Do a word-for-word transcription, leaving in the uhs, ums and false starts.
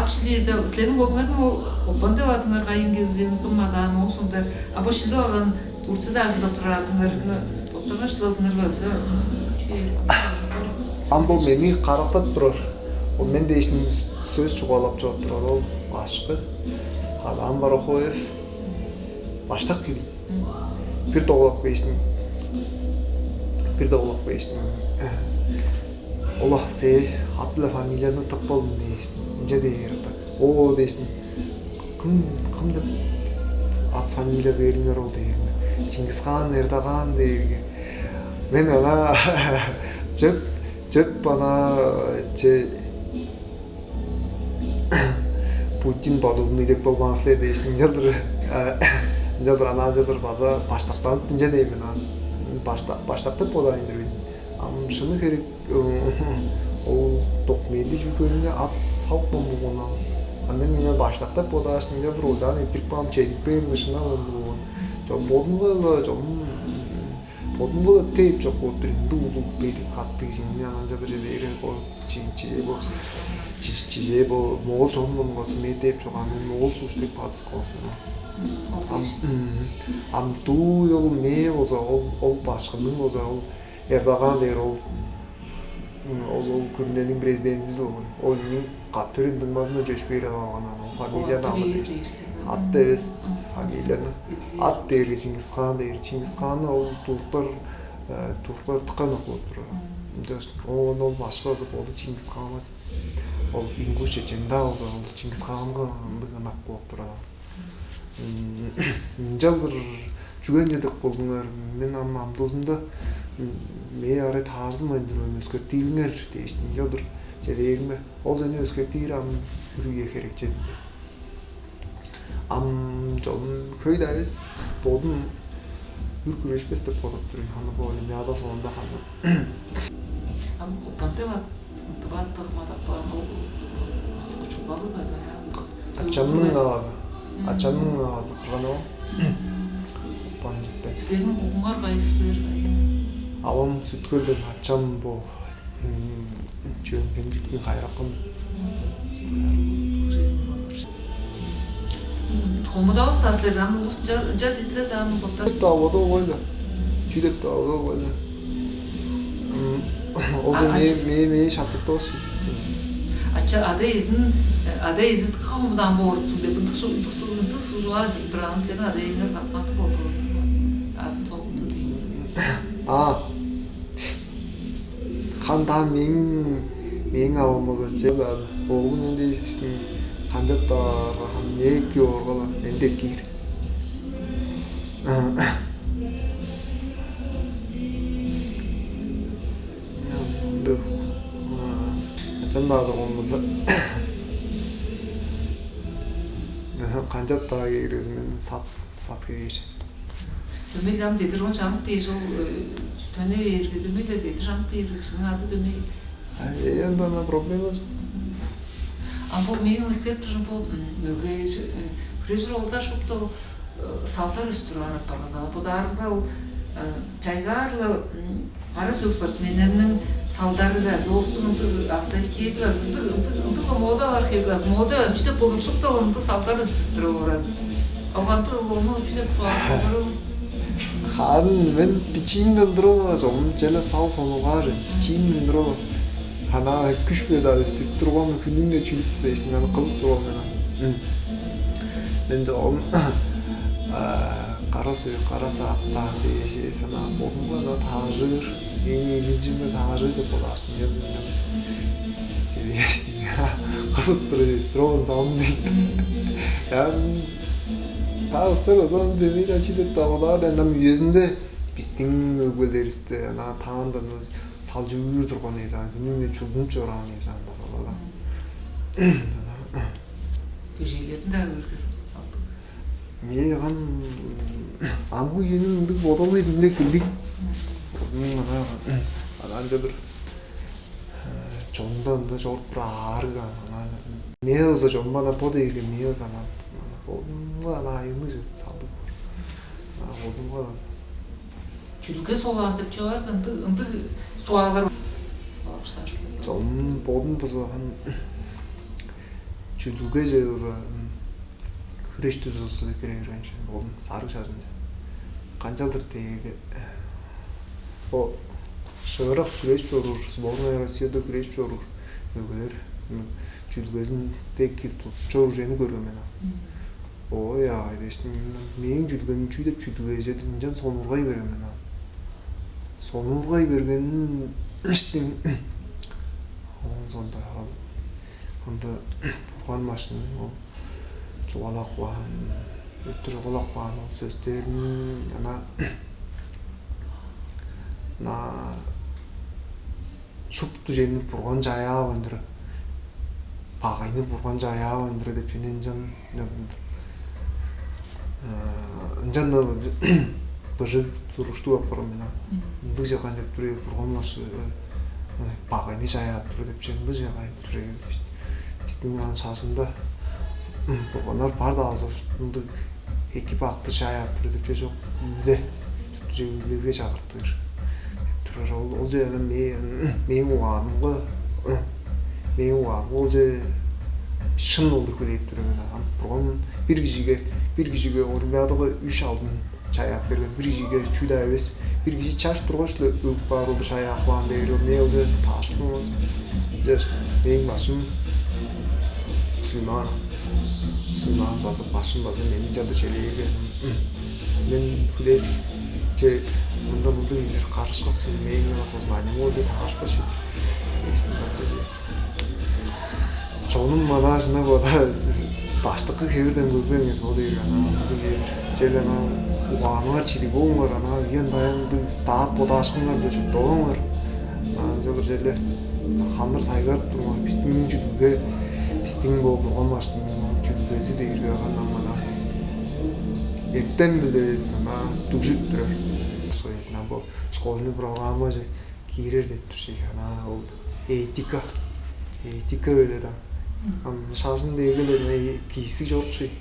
Чилиде силерниң болуңарның ол опан деп адыңар кайын келген, кым адаан ол сонда, а бо шилип алган Турцияда ажылдап турар адыңарны боттарга шылалыңар база чү. Ам бо мени карактап турар. Ол мен дээшин сөс чугаалап чоруп турар ол башкы. Адам Барахоев баштак кирий. Бир доглап кээштиң. Бир доглап кээштиң. Ола сээ ат биле фамилияны тып болдун дээштиң. Ынча дээр ырдак. Оо дээштиң. Кым кым деп ат фамилия бериңер ол дээриңер. Чингисхан Эрдоган дээрге. Мен ана чөп чөп ана че Путин подобный деп болбаан силер дээш, ынчалдыр ынчалдыр ана ынчалдыр база баштактанып ынча дейм мен ан. Баштак баштак деп бодаайн дурбайн. Ам шыны херек ол документи чүгөнүнө ат салып болгон. А мен мына баштак деп бодааш ынчалдыр олчаан эттирип каам чедип бээр шынап болгон. Чон бодумга-ла чон бодумга-ла тээп чок болуп тур. Ындыг улуг бедик катты кижини анан чыдыр чеде эрен коо чижээ бо чижээ бо моол чон мунгасы мен тээп чок аны моол сууш деп бадыс коосун. Ам ам дуу ол мээ болза ол ол башкының болза ол Эрдоган дээр ол ол ол күрүнениң президентизи болгон. Ол үнүн катты үрүн дыңмазына чөчпөөр алган аны фамилияны алып. Атты эвес фамилияны. Ат дээрге Чингисхан дээр. Чингисханны ол турктар турктар тыккан окулуп турар. Оон ол башкы болду Чингисханга ол ингуш чечен да болза ол Чингисханга ындыг ынак болуп турар. Ынчалдыр чүге ынча деп болдуңар? Мен ам амдыызында мээ арай таарзынмайн турган өскертиилиңер дээштиң ынчалдыр чедээриңме? Ол эни өскертиир ам үрүге херекчединче. Ам чон хөй-даа эвес бодун үр күрешпес деп бодап тур мен. Ханы бо олимпиада соонда ханы. Ам упантыва тываттык мадап баан ол учулгалы база. Ачамның авазы. Ачамның авазы кырган ол. Упан жетпе. Силерниң угуңар кайсылар? Авам сүткөлдөн ачам бо Чөөн кемчиктин кайракын. Хомудавыс саслерден улус жа дитсе даан боттар. Деп тавада огойла. Чү деп тавада огойла. Ол же ме ме ме шапыттоос. Ача ада эзин ада эзис хомудан боордусун деп ындык шу ындык шу ындык сужуга жүрүп турганын сен ада эңер катматы болду. Атын солукту дейм. А Хандаа мээң мээң авам болза че оглум эндээшсин канчап-даа аарга хам мээки ооргала эндек киир. Ындыг ачам-даа турган болза канчап-даа кээргези мен сат сат кээр. Дөмей ам дедир он чанып бээш ол төне бээрге дөмей-ле дедир анып бээрге кижиниң ады дөмей. Анда ана проблема жок. А бу мээң өстерип туржун бу мөге хрежир олдар шупту салдар өстүрүп ап барган. Бу даарында ол чайгаарлы кара сөг спортсменнерниң салдары бе азы улустуң ындыг авторитети бе азы ындыг ындыг ындыг мода бар хег азы мода чүдеп болур шупту ындыг салдар өстүрүп туруп орады. Оганды ону чүдеп чугаалап болурул. Хаарын мен бичиимден туруп алгаш, ону черле сал сонугаар бичиимден туруп алгаш, ханаа күш-биле-даа өстүрүп турган күнүң-не чүлүп дээштиң аны кызып турган мен. Мен же ону кара сүй, кара саап-даа дээш, санаа бодумга-даа таажыыр, эң имиджимге таажыыр деп бодааштым. Чедээштиң кызып тур эвес, дроон залым дейт. Ян Таавыстар озон демейн-даа чүү деп тавылаар, ынам үезинде бистиң өгбелеривисте ана таанда салчыыр турган эзаан, хүнүнү чулдунуп чораан эзаан базалада. Көжейлерин-даа көргүзүп салдык. Мээган амгы үениң ындыг бодалыг ынча килдик. Ана анча бир чонда ында чогуруп бир аарыг ана. Мээ ыза чомба ана бо дээрге мээ ыза ана. Ана болумга ана айыны салдык. Ана болумга Чүлге солаан деп чыгар ындыг ындыг чугаалар. Чом бодун бузаган чүдүлгеже база хүреш дузазы кире берген чүве болдум сарыг шажынче. Канчалдыр дээрге бо шыырак хүреш чоруур, сборная Россияда хүреш чоруур өгүлер чүдүлгезин дег кирип тудуп чоруур чүвени көрген мен. Ой, ай дээштим, мээң чүдүлгем чүү деп чүдүлгеже деп ынчан сонургай берген мен. Сонургай бергенин иштиң оон сонда ал ында бурган машинаның ол чугаалап каан, өттүр чугаалап каан ол сөстерин ана ана шупту чемни бурган чаяап ындыр, багайны бурган чаяап ындыр деп чүвени ынчан ынчан быжыг туруштуп апарган мен. Ындыг чаган деп тур бурган башы багайны чаяап тур деп чүве ындыг чаган деп тур. Биздин ан шажында бурганнар бар да азы ындыг эки бакты чаяап тур деп чүве чок. Үүле чүктүже үүлелге чагыртыр деп турар. Ол ол жерден мээң угаанымга мээң угаанымга ол же шын болур хүлээп тур мен. Ам бурган бир кижиге бир кижиге олимпиадага үч алдын чаяап берген, бир кижиге чүү-даа эвес, бир кижи чаш тургаш-ла өлүп баар болду чаяап каан дээр ол не ол же таарышпын болмас. Мээң башым сыймаан сыймаан база башым база мени чада челээрге мен хүлээп че мында мындыг ийилер карышкак сен мээң сознанием ол деп таарышпас чүве. Чонум мана шынап бода баштыкы хевирден көрбеңер ол дээр ана мындыг чер чел ана угааныңар чидиг болуңар ана үен даян мындыг даап бодаашкыңар деп чурттаваңар. Ынчалыр черле хамдыр сайгарып туруңар биздиң чүдүлге биздиң бо бурган баштың чүдүлгези дээрге кандан мана эртем биле ана дүгжүп турар. Союзунан бо школьный программаже киирер деп тур шей ана ол этика этика беле да ам шажын дегеле кийиси чорукший.